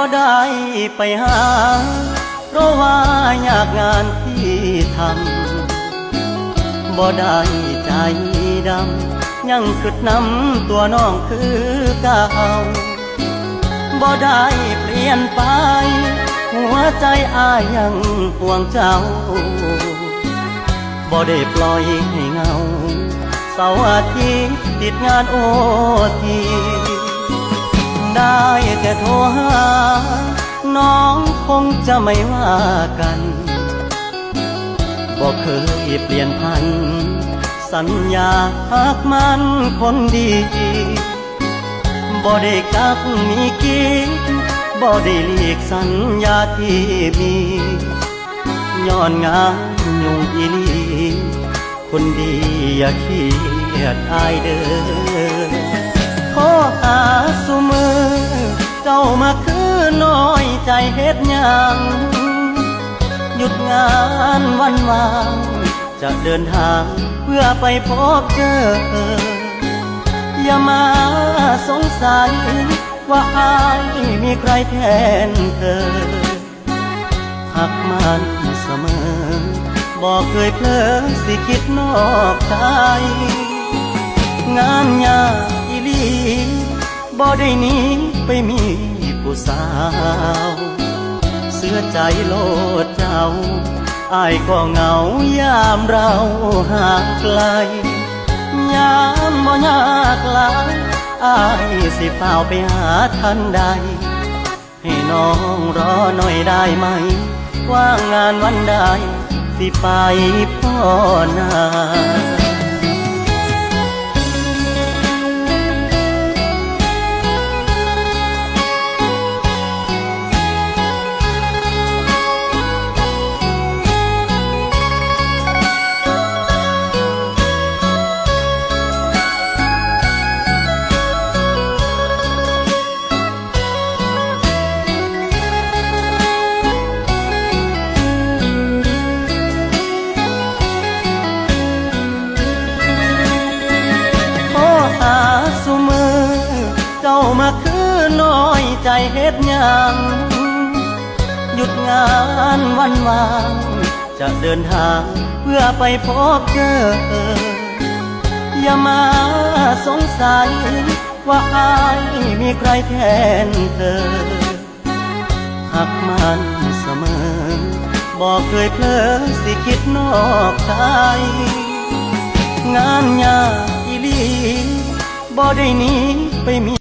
ບໍ່ໄດ້ໄປຫາ ເພາະວ່າຍາກງານທີ່ທຳ ບໍ່ໄດ້ໃຈດຳ ຍັງຄິດນຳຕົວນ້ອງຄືເກົ່າ ບໍ່ໄດ້ປ່ຽນໄປ ຫົວໃຈອ້າຍຍັງຫ່ວງເຈົ້າ ບໍ່ໄດ້ປ່ອຍໃຫ້ເຫງົາ ເສົາອາທິດຕິດງານໂອທີ ໄດ້ແຕ່ໂທຫາ ນ້ອງຄົງຈະໄມ່ວ່າກັນ ບໍ່ເຄີຍປ່ຽນຜັນ ສັນຍາຮັກໝັ້ນຄົນດີ ບໍ່ໄດ້ກັກມີກີດ ບໍ່ໄດ້ຫຼີກສັນຍາທີ່ມີ ຍ້ອນງານຫຍຸ້ງອີ່ຫຼີ ຄົນດີຢ່າຄຽດອ້າຍເດີ ໂທຫາຊຸມື້ ເຈົ້າມາຄືນ້ອຍໃຈເຮັດຫຍັງ ຢຸດງານວັນວ່າງ ຈະເດີນທາງເພື່ອໄປພົບເຈີ ຢ່າມາສົງໄສວ່າອ້າຍມີໃຄແທນເທີ ຮັກໝັ້ນສະເໝີ ບໍ່ເຄີຍເຜີຊິຄິດນອກໃຈ ງານຍາກອີ່ຫຼີ ບໍ່ໄດ້ໜີໄປມີຜູ້ສາວ ເຊື່ອໃຈໂລດເຈົ້າ ອ້າຍກໍເຫງົາຍາມເຮົາຫ່າງໄກ ຍາມບໍ່ຍາກຫຼາຍ ອ້າຍຊິຟ້າວໄປຫາທັນໃດ ໃຫ້ນ້ອງລໍໜ້ອຍໄດ້ໄໝ ວ່າງງານວັນໃດ ຊິໄປພໍ້ໜ້າ. ໂທຫາຊຸມື້ ເຈົ້າມາຄືນ້ອຍໃຈເຮັດຫຍັງ ຢຸດງານວັນວ່າງ ຈະເດີນທາງເພື່ອໄປພົບເຈີ ຢ່າມາສົງໄສວ່າອ້າຍມີໃຄແທນເທີ ຮັກໝັ້ນສະເໝີ ບໍ່ເຄີຍເຜີຊິຄິດນອກໃຈ ງານຍາກອີ່ຫຼີ ບໍ່ໄດ້ໜີໄປມີ